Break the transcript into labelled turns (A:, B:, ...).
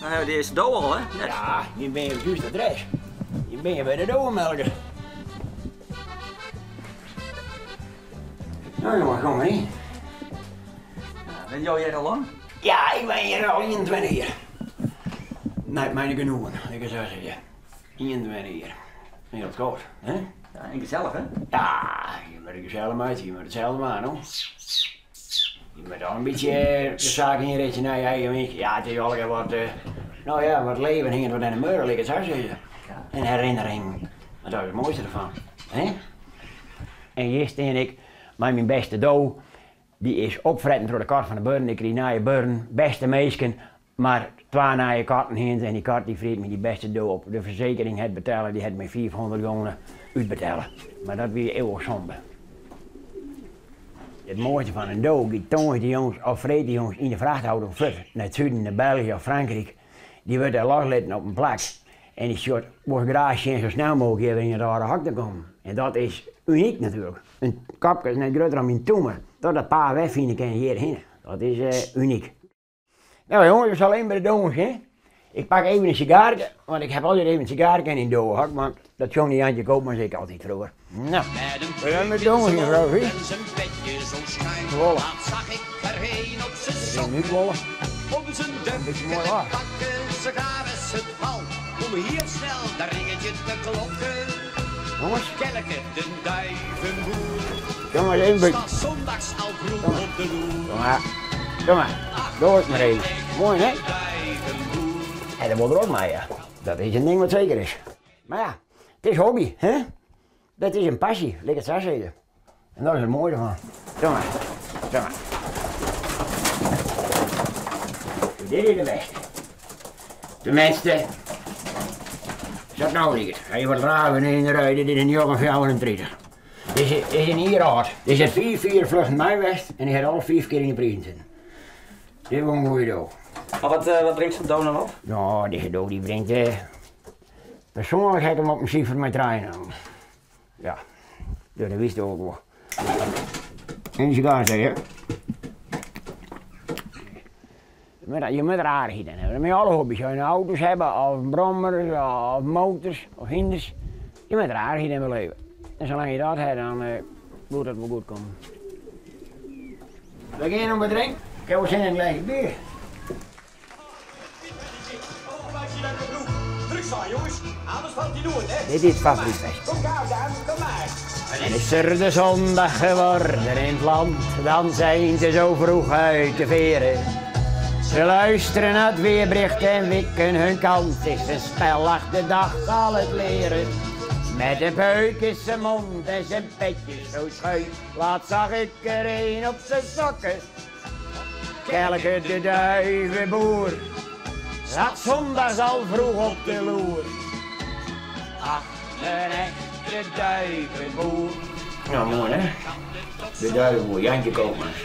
A: Dan hawwe we de earste do al, hè? Net.
B: Ja, hjir binne je op it juste adres. Hjir binne je by de dowemelker. No jonge, kom mar yn.
A: Wenne jo hjir al lang?
B: Ja, ik wen hjir al 21 jier. Nei myn genoegen, lit ik it sa sizze. 21 jier. Hiel skoft, hè?
A: Ja, en gesellich, hè?
B: Ja, je moatte gesellich meitsje, je moatte it sels dwaan, no. Je moatte al in bytsje de saak ynrjochtsje nei je eigen winsk. Ja, it is allegear wat, no ja, wat leven hinget wat oan de muorre, lit ik it sa sizze. En herinneringen, want dat is it moaiste derfan, hè? En hjir stean ik mei myn bêste do. Dy is opfretten troch de kat fan de buorren. Ik krige nije buorren, bêste minsken, mar twa nije katten hiene se en dy kat dy friet my dy bêste do op. De fersekering hat betelle, dy hat my 500 gûne útbetelle. Mar dat wie eeuwig zonde. It moaiste fan in do giet tongersdeitejûns of freedtejûns yn de frachtauto fuort nei it suden, nei België of Frankryk. Dy wurdt dêr loslitten op in plak en dy sjocht wol graach sjen sa snel mooglik hjir wer yn it âlde hok te kommen. En dat is unyk natuerlik. In kopke is net grutter as myn tûme, dat dat paad wer fine kin hjirhinne. Dat is unyk. No jonges, we sille even by de dowen sjen. Ik pak even in sigaarke, want ik heb altyd even in sigaarke yn in dowehok, want dat sjongde Jantje Koopmans ek altyd froeger. No, we gaan met dowen hier, Rogie. Wolle. Even útwolle. Een beetje mooi waar. Jongens. Jongens, even een beetje. Kom maar. Kom maar. Doe het maar even. Mooi, hè? En dat wordt er ook mee, ja. Dat is een ding wat zeker is. Maar ja, het is hobby, hè? Dat is een passie, lit ik it sa sizze. En dat is it moaie derfan. Kom maar, kom maar. Dit is de bêste. Tenminste, sa't no liket. Hy wat raven yn de rij, dit is in 934. Dit is in jier âld. Dit is fiif fiere fluchten mei west en hy hat alle fiif kear yn de prizen sitten. Dit wol in goeie do.
A: Mar wat, wat bringt sa'n do dan op?
B: No, dizze do dy bringt, persoanlik ha ik him op in sifer mei trije nommen. Ja, dus dat wist ook wol. En sigaar hè. Je moet er aardichheid in hawwe. Mei alle hobby's, as je auto's hawwe, of brommers, of motors, of hynders. Je moatte der aardichheid yn beleve. En salang't je dat hawwe, dan moet dat wol goed kommen. We gean om wat drinken. Ik ha wol sin yn in glêske bier. Dit is het favoriet feest. En is er de zondag geworden in het land, dan zijn ze zo vroeg uit de veren. Ze luisteren naar het weerbericht en wikken hun kans. Het is een spel, ach de dag zal het leren. Met een peuk in zijn mond en zijn petje zo schuin. Laatst zag ik er een op zijn sokken. Kelke de duivenboer zat zondags al vroeg op de loer. Ach, een echte duivenboer. Nou, mooi hè? De duivenboer, Jantje Koopmans.